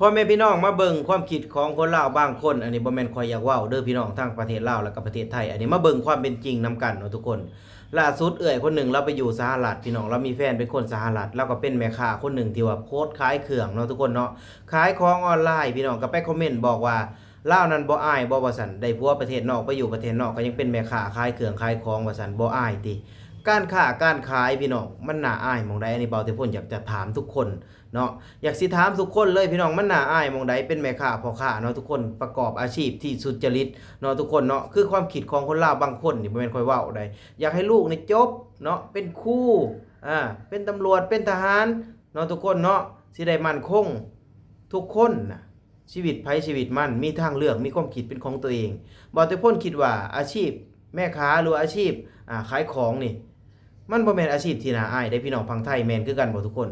ພໍ່ແມ່ພີ່ນ້ອງ ມາເບິ່ງຄວາມຄິດຂອງຄົນລາວບາງຄົນ. ອັນນີ້ບໍ່ແມ່ນຂ້ອຍຢາກເວົ້າເດີພີ່ນ້ອງ ທັງປະເທດລາວ ແລະກະປະເທດໄທ. ອັນນີ້ມາເບິ່ງຄວາມເປັນຈິງນຳກັນເນາະທຸກຄົນ. ລ່າສຸດເອື້ອຍຄົນໜຶ່ງລາວໄປຢູ່ສະຫະລັດພີ່ນ້ອງ, ລາວມີແຟນເປັນຄົນສະຫະລັດ, ລາວກໍເປັນແມ່ຄ້າຄົນໜຶ່ງທີ່ວ່າໂພສຂາຍເຄື່ອງເນາະທຸກຄົນເນາະ, ຂາຍຂອງອອນລາຍພີ່ນ້ອງ. ກໍໄປຄອມເມັນບອກວ່າ ລາວນັ້ນບໍ່ອາຍບໍ່ວ່າຊັ້ນ, ໄດ້ຜົວປະເທດນອກ ໄປຢູ່ປະເທດນອກກໍຍັງເປັນແມ່ຄ້າຂາຍເຄື່ອງຂາຍຂອງວ່າຊັ້ນ, ບໍ່ອາຍຕິ? ການຄ້າການຂາຍພີ່ນ້ອງ ມັນໜ້າອາຍໝ່ອງໃດ? ອັນນີ້ບ່າວເຕຍພົນຢາກຈະຖາມທຸກຄົນ ເນາະ, ຢາກຊິຖາມທຸກຄົນເລີຍພີ່ນ້ອງ ມັນໜ້າອາຍໝ່ອງໃດ? ເປັນແມ່ຄ້າພໍ່ຄ້າເນາະທຸກຄົນ, ປະກອບອາຊີບທີ່ສຸດຈະລິດເນາະທຸກຄົນເນາະ. ຄືຄວາມຄິດຂອງຄົນລາວບາງຄົນນີ້ ບໍ່ແມ່ນຂ້ອຍເວົ້າໃດ, ຢາກໃຫ້ລູກນີ້ຈົບເນາະ ເປັນຄູ ອາ ເປັນຕຳຫຼວດ ເປັນທະຫານເນາະທຸກຄົນເນາະ, ຊິໄດ້ໝັ້ນຄົງ. ທຸກຄົນນະ ຊີວິດໃຜຊີວິດມັນ ມີທາງເລືອກ ມີຄວາມຄິດເປັນຂອງຕົວເອງ. ບ່າວເຕຍພົນຄິດວ່າອາຊີບແມ່ຄ້າ ຫຼືວ່າອາຊີບ ອາ ຂາຍຂອງນີ້ ມັນບໍ່ແມ່ນອາຊີບທີ່ໜ້າອາຍເດ້ພີ່ນ້ອງ. ຝັ່ງໄທແມ່ນຄືກັນບໍ່ທຸກຄົນ?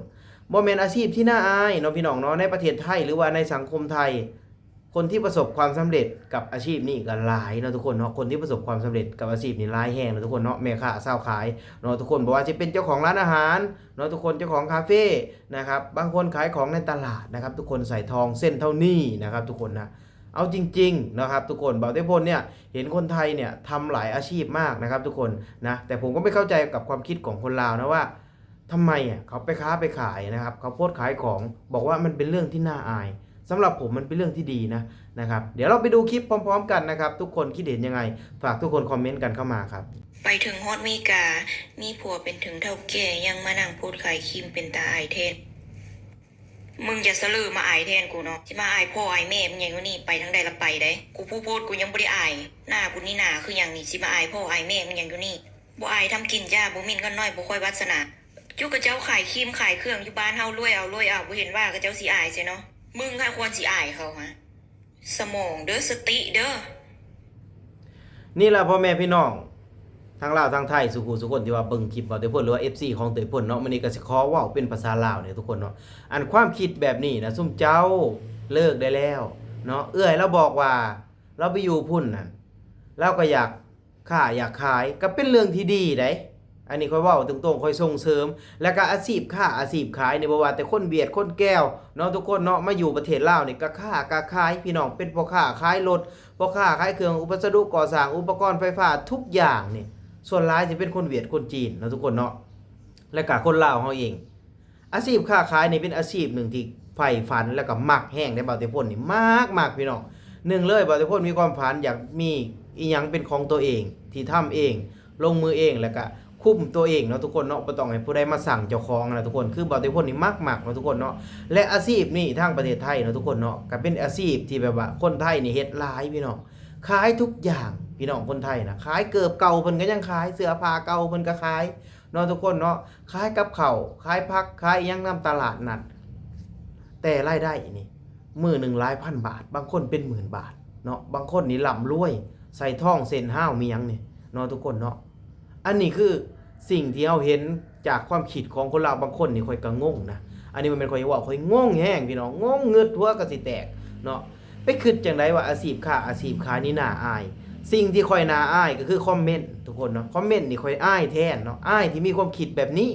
ບໍ່ແມ່ນອາຊີບທີ່ໜ້າອາຍເນາະພີ່ນ້ອງເນາະ. ໃນປະເທດໄທ ຫຼືວ່າໃນສັງຄົມໄທ ຄົນທີ່ປະສົບຄວາມສຳເລັດກັບອາຊີບນີ້ກໍຫຼາຍເນາະທຸກຄົນເນາະ. ຄົນທີ່ປະສົບຄວາມສຳເລັດກັບອາຊີບນີ້ຫຼາຍແຮງເນາະທຸກຄົນເນາະ, ແມ່ຄ້າຊາວຂາຍເນາະທຸກຄົນ, ບໍ່ວ່າຊິເປັນເຈົ້າຂອງຮ້ານອາຫານເນາະທຸກຄົນ, ເຈົ້າຂອງຄາເຟ ນະຄັບ, ບາງຄົນຂາຍຂອງໃນຕະຫຼາດນະຄັບທຸກຄົນ, ໃສ່ທອງເສັ້ນເທົ່ານີ້ນະຄັບທຸກຄົນນະ. ເອົາຈິງໆນະຄັບທຸກຄົນ, ບ່າວເຕຍພົນເນຍເຫັນຄົນໄທເນຍທຳຫຼາຍອາຊີບມາກນະຄັບທຸກຄົນນະ, ແຕ່ຜົມກໍໄມ່ເຂົ້າໃຈກັບຄວາມຄິດຂອງຄົນລາວນະວ່າ ທຳໄມອະ ເຂົາໄປຄ້າໄປຂາຍນະຄັບ, ເຂົາໂພສຂາຍຂອງ ບອກວ່າມັນເປັນເລື່ອງທີ່ໜ້າອາຍ. ສຳລັບຜົມມັນເປັນເລື່ອງທີ່ດີນະ ນະຄັບ. ດຽວເຮົາໄປດູຄລິບພ້ອມໆກັນນະຄັບ, ທຸກຄົນຄິດເຫັນຍັງໄງ? ຝາກທຸກຄົນຄອມເມັນກັນເຂົ້າມາຄັບ. ໄປເຖິງຮອດເມກາ ມີຜົວເປັນເຖິງເຖົ້າແກ່ ຍັງມານັ່ງໂພດຂາຍຄຣີມ ເປັນຕາອາຍແທ້. ມຶງຢ່າສະເຫຼີມາອາຍແທນກູເນາະ, ຊິມາອາຍພໍ່ອາຍແມ່ມຶງຫຍັງຢູ່ນີ້, ໄປທາງໃດລະໄປໄດ໋. ກູຜູ້ໂພດກູຍັງບໍ່ໄດ້ອາຍ, ໜ້າກູນີ້ໜາຄືຫຍັງນີ້, ຊິມາອາຍພໍ່ອາຍແມ່ມຶງຫຍັງຢູ່ນີ້. ບໍ່ອາຍທຳກິນຈ້າ, ບໍ່ໝິ່ນເງິນນ້ອຍ, ບໍ່ຄ່ອຍວາສະໜາ. ຈຸກະເຈົ້າຂາຍຄຣີມຂາຍເຄື່ອງຢູ່ບ້ານເຮົາ, ລວຍເອົາ, ລວຍເອົາ, ບໍ່ເຫັນວ່າຂະເຈົ້າຊິອາຍໃສເນາະ. ມຶງຫາຄວນຊິອາຍເຂົາຫາ. ສະໝອງເດີ, ສະຕິເດີ. ນີ້ລະພໍ່ແມ່ພີ່ນ້ອງທັງລາວທັງໄທ ສູ່ຜູ້ສູ່ຄົນທີ່ວ່າເບິ່ງຄລິບບ່າວເຕຍພົນ ຫຼືວ່າ ເອັຟຊີ ຂອງເຕຍພົນເນາະ, ມື້ນີ້ກໍຊິຂໍເວົ້າເປັນພາສາລາວນີ້ທຸກຄົນເນາະ. ອັນຄວາມຄິດແບບນີ້ນະ ຊຸມເຈົ້າເລີກໄດ້ແລ້ວເນາະ. ເອື້ອຍລາວບອກວ່າລາວໄປຢູ່ພຸ້ນນັ້ນ ລາວກໍຢາກ ຄ້າຢາກຂາຍ ກໍເປັນເລື່ອງທີ່ດີໃດ໋. ອັນນີ້ຂ້ອຍເວົ້າຕົງໆ ຂ້ອຍສົ່ງເສີມ. ແລ້ວກໍອາຊີບຄ້າອາຊີບຂາຍນີ້ ບໍ່ວ່າແຕ່ຄົນຫວຽດຄົນແກວເນາະ ທຸກຄົນເນາະ ມາຢູ່ປະເທດລາວນີ້ ກໍຄ້າກໍຂາຍພີ່ນ້ອງ, ເປັນພໍ່ຄ້າຂາຍລົດ, ພໍ່ຄ້າຂາຍເຄື່ອງອຸປະສະດຸກໍ່ສ້າງ, ອຸປະກອນໄຟຟ້າ ທຸກຢ່າງນີ້ ສ່ວນຫຼາຍຊິເປັນຄົນຫວຽດຄົນຈີນເນາະ ທຸກຄົນເນາະ, ແລ້ວກໍຄົນລາວເຮົາເອງ. ອາຊີບຄ້າຂາຍນີ້ເປັນອາຊີບໜຶ່ງທີ່ໃຝ່ຝັນ ແລ້ວກໍມັກແຮງເດ້ ບ່າວເຕຍພົນນີ້ ມັກໆ ພີ່ນ້ອງ. ໜຶ່ງເລີຍ ບ່າວເຕຍພົນມີຄວາມຝັນຢາກມີອີ່ຫຍັງເປັນຂອງຕົວເອງ ທີ່ທຳເອງ ລົງມືເອງ ແລ້ວກໍຄຸມຕົວເອງເນາະ ທຸກຄົນເນາະ, ບໍ່ຕ້ອງໃຫ້ຜູ້ໃດມາສັ່ງເຈົ້າຂອງນະ ທຸກຄົນ. ຄືບ່າວເຕຍພົນນີ້ມັກໆ ເນາະ ທຸກຄົນເນາະ. ແລະອາຊີບນີ້ທາງປະເທດໄທເນາະ ທຸກຄົນເນາະ ກໍເປັນອາຊີບທີ່ແບບວ່າຄົນໄທນີ້ເຮັດຫຼາຍພີ່ນ້ອງ, ຂາຍທຸກຢ່າງພີ່ນ້ອງ. ຄົນໄທນະ ຂາຍເກີບເກົ່າເພິ່ນກໍຍັງຂາຍ, ເສື້ອຜ້າເກົ່າເພິ່ນກໍຂາຍ ເນາະ ທຸກຄົນເນາະ, ຂາຍກັບເຂົ້າ ຂາຍຜັກ ຂາຍອີ່ຫຍັງນຳຕະຫຼາດນັດ. ແຕ່ລາຍໄດ້ນີ້ມື້ໜຶ່ງຫຼາຍພັນບາດ, ບາງຄົນເປັນໝື່ນບາດເນາະ, ບາງຄົນນີ້ລ່ຳລວຍ ໃສ່ທອງເສັ້ນຮາວມີຫຍັງນີ້ເນາະ ທຸກຄົນເນາະ. ອັນນີ້ຄືສິ່ງທີ່ເຮົາເຫັນຈາກຄວາມຄິດຂອງຄົນລາວບາງຄົນນີ້ ຂ້ອຍກໍງົງນະ. ອັນນີ້ບໍ່ແມ່ນຂ້ອຍເວົ້າ, ຂ້ອຍງົງແຮງພີ່ນ້ອງ, ງົງ ງຶດຫົວກໍຊິແຕກເນາະ. ໄປຄິດຈັ່ງໃດວ່າອາຊີບຄ້າອາຊີບຂາຍນີ້ໜ້າອາຍ? ສິ່ງທີ່ຂ້ອຍໜ້າອາຍກໍຄືຄອມເມັນ ທຸກຄົນເນາະ, ຄອມເມັນນີ້ຂ້ອຍອາຍແທນເນາະ, ອາຍທີ່ມີຄວາມຄິດແບບນີ້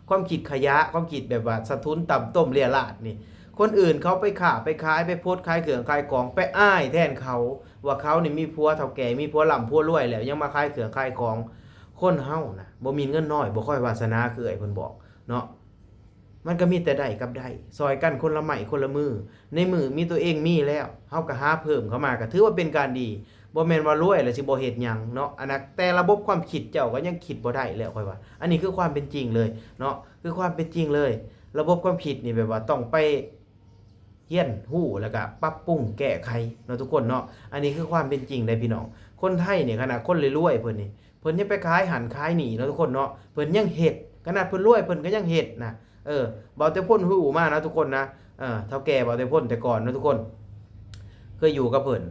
ຄວາມຄິດຂະຫຍະ ຄວາມຄິດແບບວ່າສະທຸນຕ່ຳຕົ້ມເລຍລາດນີ້. ຄົນອື່ນເຂົາໄປຄ້າໄປຂາຍ ໄປໂພສຂາຍເຄື່ອງຂາຍຂອງ ໄປອາຍແທນເຂົາ ວ່າເຂົານີ້ມີຜົວເຖົ້າແກ່ ມີຜົວລ່ຳຜົວລວຍແລ້ວ ຍັງມາຂາຍເຄື່ອງຂາຍຂອງ. ຄົນເຮົານະ ບໍ່ມີເງິນນ້ອຍ ບໍ່ຄ່ອຍວາສະໜາ ຄືເອື້ອຍເພິ່ນບອກເນາະ. ມັນກໍມີແຕ່ໄດ້ກັບໄດ້ ຊ່ອຍກັນຄົນລະໄມ້ຄົນລະມື. ໃນມື້ມີຕົວເອງມີແລ້ວ ເຮົາກໍຫາເພີ່ມເຂົ້າມາ ກໍຖືວ່າເປັນການດີ. ບໍ່ແມ່ນວ່າລວຍແລ້ວຊິບໍ່ເຮັດຫຍັງເນາະ. ອັນນັ້ນ ແຕ່ລະບົບຄວາມຄິດເຈົ້າກໍຍັງຄິດບໍ່ໄດ້ແລ້ວ ຂ້ອຍວ່າ. ອັນນີ້ຄືຄວາມເປັນຈິງເລີຍເນາະ, ຄືຄວາມເປັນຈິງເລີຍ. ລະບົບຄວາມຄິດນີ້ແບບວ່າຕ້ອງໄປ ຮຽນຮູ້ ແລ້ວກະປັບປຸງແກ້ໄຂເນາະ ທຸກຄົນເນາະ. ອັນນີ້ຄືຄວາມເປັນຈິງເດ້ພີ່ນ້ອງ. ຄົນໄທນີ້ ຂະໜາດຄົນລວຍໆ ເພິ່ນນີ້ ເພິ່ນຍັງໄປຂາຍຫັ້ນຂາຍນີ້ເນາະ ທຸກຄົນເນາະ, ເພິ່ນຍັງເຮັດ. ຂະໜາດເພິ່ນລວຍ ເພິ່ນກໍຍັງເຮັດນະ. ເອີ ບ່າວເຕຍພົນຮູ້ມານະ ທຸກຄົນນະ. ເອີ ເຖົ້າແກ່ບ່າວເຕຍພົນແຕ່ກ່ອນເນາະ ທຸກຄົນ ເຄີຍຢູ່ກັບເພິ່ນ.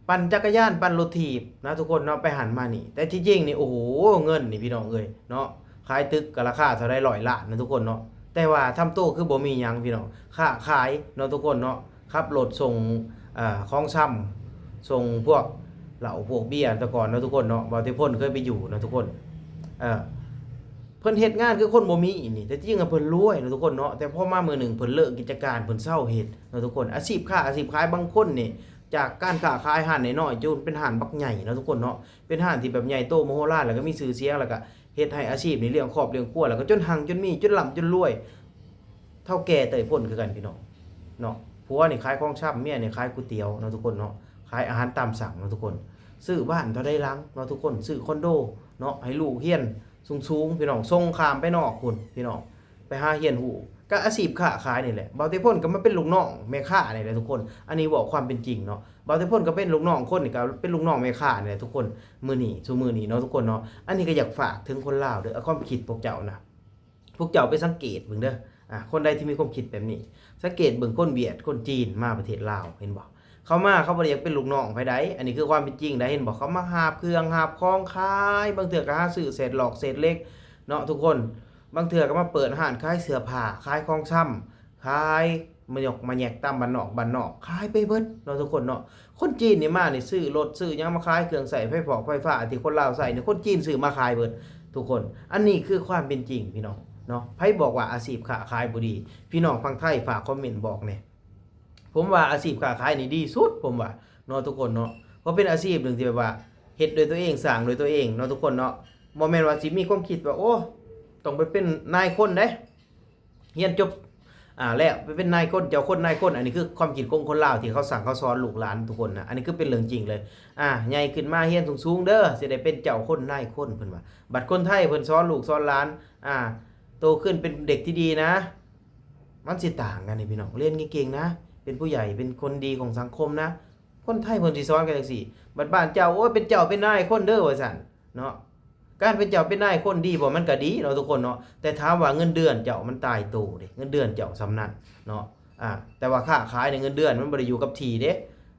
ປັ່ນຈັກກະຍານ ປັ່ນລົດຖີບນະ ທຸກຄົນເນາະ, ໄປຫັ້ນມານີ້. ແຕ່ທີ່ຈິງນີ້ ໂອ້ໂຫ ເງິນນີ້ພີ່ນ້ອງເອີຍເນາະ, ຂາຍຕຶກກໍລາຄາເທົ່າໃດ ຮ້ອຍລ້ານນະ ທຸກຄົນເນາະ. ແຕ່ວ່າທຳໂຕຄືບໍ່ມີຫຍັງພີ່ນ້ອງ, ຄ້າຂາຍເນາະ ທຸກຄົນເນາະ, ຂັບລົດສົ່ງ ເອີ ຂອງຊຳ ສົ່ງພວກເຫຼົ້າພວກເບຍແຕ່ກ່ອນເນາະ ທຸກຄົນເນາະ. ບ່າວເຕຍພົນເຄີຍໄປຢູ່ເນາະ ທຸກຄົນ. ເອີ ເພິ່ນເຮັດງານຄືຄົນບໍ່ມີນີ້ ແຕ່ທີ່ຈິງເພິ່ນລວຍເນາະທຸກຄົນເນາະ ແຕ່ພໍມາມື້ໜຶ່ງເພິ່ນເລີກກິດຈະການ ເພິ່ນເຊົາເຮັດເນາະທຸກຄົນ. ອາຊີບຄ້າອາຊີບຂາຍ ບາງຄົນນີ້ຈາກການຄ້າຂາຍຮ້ານນ້ອຍໆ ຈົນເປັນຮ້ານບັກໃຫຍ່ເນາະທຸກຄົນເນາະ ເປັນຮ້ານທີ່ແບບໃຫຍ່ໂຕມະໂຫລານ ແລ້ວກໍມີຊື່ສຽງ ແລ້ວກໍເຮັດໃຫ້ອາຊີບນີ້ລ້ຽງຄອບລ້ຽງຄົວ ແລ້ວກໍຈົນຮັ່ງຈົນມີ ຈົນລ່ຳຈົນລວຍ ເຖົ້າແກ່ເຕີຍພົ້ນຄືກັນພີ່ນ້ອງເນາະ. ຜົວນີ້ຂາຍຂອງຊຳ ເມຍນີ້ຂາຍກ໋ວຍຕຽວເນາະທຸກຄົນເນາະ ຂາຍອາຫານຕາມສັ່ງເນາະທຸກຄົນ. ຊື້ບ້ານເທົ່າໃດຫຼັງເນາະທຸກຄົນ ຊື້ຄອນໂດເນາະ ໃຫ້ລູກຮຽນສູງໆ ພີ່ນ້ອງ ສົ່ງຂ້າມໄປນອກພຸ້ນພີ່ນ້ອງ ໄປຫາຮຽນຮູ້ ກໍອາຊີບຄ້າຂາຍນີ້ແຫຼະ. ບ່າວເຕພົ້ນກໍມາເປັນລູກນ້ອງແມ່ຄ້ານີ້ແຫຼະທຸກຄົນ ອັນນີ້ເວົ້າຄວາມເປັນຈິງເນາະ. ບ່າວເຕພົ້ນກໍເປັນລູກນ້ອງຄົນນີ້ ກໍເປັນລູກນ້ອງແມ່ຄ້ານີ້ແຫຼະທຸກຄົນ ມື້ນີ້ ຊຸມື້ນີ້ເນາະທຸກຄົນເນາະ. ອັນນີ້ກໍຢາກຝາກເຖິງຄົນລາວເດີ້ ຄວາມຄິດພວກເຈົ້ານະ ພວກເຈົ້າໄປສັງເກດເບິ່ງເດີ້ ອາ ຄົນໃດທີ່ມີຄວາມຄິດແບບນີ້ ສັງເກດເບິ່ງຄົນຫວຽດ ຄົນຈີນມາປະເທດລາວ ເຫັນບໍ່? ເຂົາມາເຂົາບໍ່ໄດ້ຢາກເປັນລູກນ້ອງໃຜໃດ ອັນນີ້ຄືຄວາມເປັນຈິງໃດ ເຫັນບໍ່? ເຂົາມາຫາບເຄື່ອງຫາບຂອງຂາຍ ບາງເທື່ອກໍຫາຊື້ເສດຫຼອກເສດເຫຼັກເນາະທຸກຄົນ ບາງເທື່ອກໍມາເປີດຮ້ານຂາຍເສື້ອຜ້າ ຂາຍຂອງຊຳ ຂາຍມາຢອກມາແຍກຕາມບ້ານນອກບ້ານນອກ ຂາຍໄປເບິດເນາະທຸກຄົນເນາະ. ຄົນຈີນນີ້ມານີ້ ຊື້ລົດຊື້ຫຍັງມາຂາຍ ເຄື່ອງໃຊ້ໄຟຟອກໄຟຟ້າທີ່ຄົນລາວໃຊ້ນີ້ ຄົນຈີນຊື້ມາຂາຍເບິດທຸກຄົນ. ອັນນີ້ຄືຄວາມເປັນຈິງພີ່ນ້ອງເນາະ. ໃຜບອກວ່າອາຊີບຄ້າຂາຍບໍ່ດີ? ພີ່ນ້ອງຝັ່ງໄທຝາກຄອມເມັນບອກແດ່. ຜົມວ່າອາຊີບຄ້າຂາຍນີ້ດີສຸດ ຜົມວ່າເນາະທຸກຄົນເນາະ ເພາະເປັນອາຊີບໜຶ່ງທີ່ແບບວ່າເຮັດດ້ວຍຕົວເອງ ສ້າງດ້ວຍຕົວເອງເນາະທຸກຄົນເນາະ. ບໍ່ແມ່ນວ່າຊິມີຄວາມຄິດວ່າ ໂອ້ ຕ້ອງໄປເປັນນາຍຄົນເດ້ ຮຽນຈົບ ອາ ແລ້ວໄປເປັນນາຍຄົນ ເຈົ້າຄົນນາຍຄົນ. ອັນນີ້ຄືຄວາມຄິດຂອງຄົນລາວທີ່ເຂົາສັ່ງເຂົາສອນລູກຫຼານທຸກຄົນນະ ອັນນີ້ຄືເປັນເລື່ອງຈິງເລີຍ. ອາ ໃຫຍ່ຂຶ້ນມາຮຽນສູງໆເດີ້ ຊິໄດ້ເປັນເຈົ້າຄົນນາຍຄົນ ເພິ່ນວ່າ. ບັດຄົນໄທເພິ່ນສອນລູກສອນຫຼານ ອາ ໂຕຂຶ້ນເປັນເດັກທີ່ດີນະ ມັນຊິຕ່າງກັນນີ້ພີ່ນ້ອງ ຮຽນເກັ່ງໆນະ ເປັນຜູ້ໃຫຍ່ ເປັນຄົນດີຂອງສັງຄົມນະ. ຄົນໄທເພິ່ນຊິສອນກັນຈັ່ງຊີ້ ບັດບ້ານເຈົ້າ ໂອ້ຍ ເປັນເຈົ້າເປັນນາຍຄົນເດີ້ ວ່າຊັ້ນເນາະ. ການເປັນເຈົ້າເປັນນາຍຄົນດີບໍ່? ມັນກໍດີເນາະທຸກຄົນເນາະ ແຕ່ຖາມວ່າເງິນເດືອນເຈົ້າມັນຕາຍໂຕເດ້ ເງິນເດືອນເຈົ້າສ່ຳນັ້ນເນາະ. ອາ ແຕ່ວ່າຄ້າຂາຍນີ້ເງິນເດືອນມັນບໍ່ໄດ້ຢູ່ກັບທີ່ເດ້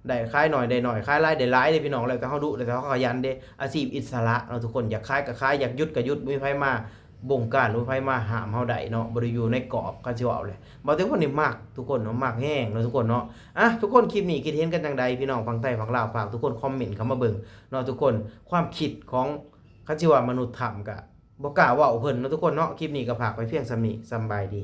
ໄດ້ຂາຍໜ້ອຍໄດ້ໜ້ອຍ ຂາຍຫຼາຍໄດ້ຫຼາຍເດ້ພີ່ນ້ອງ. ແລ້ວແຕ່ເຮົາດຸ ແລ້ວແຕ່ເຮົາຂະຫຍັນເດ້ ອາຊີບອິດສະຫຼະເນາະທຸກຄົນ ຢາກຂາຍກໍຂາຍ ຢາກຢຸດກໍຢຸດ ບໍ່ມີໃຜມາບົງການ ບໍ່ມີໃຜມາຫ້າມເຮົາໄດ້ເນາະ ບໍ່ໄດ້ຢູ່ໃນກອບ ຄັນຊິເວົ້າແຫຼະ. ເວົ້າແຕ່ຄົນນີ້ມັກທຸກຄົນເນາະ ມັກແຮງເນາະທຸກຄົນເນາະ. ອາ ທຸກຄົນ ຄລິບນີ້ຄິດເຫັນກັນຈັ່ງໃດ ພີ່ນ້ອງຝັ່ງໄທຝັ່ງລາວ ຝາກທຸກຄົນຄອມເມັນເຂົ້າມາເບິ່ງເນາະທຸກຄົນ. ຄວາມຄິດຂອງ ຄັນຊິວ່າມະນຸດຖ້ຳກໍບໍ່ກ້າເວົ້າເພິ່ນເນາະທຸກຄົນເນາະ. ຄລິບນີ້ກໍຝາກໄວ້ພຽງສ່ຳນີ້ ສຳບາຍດີ.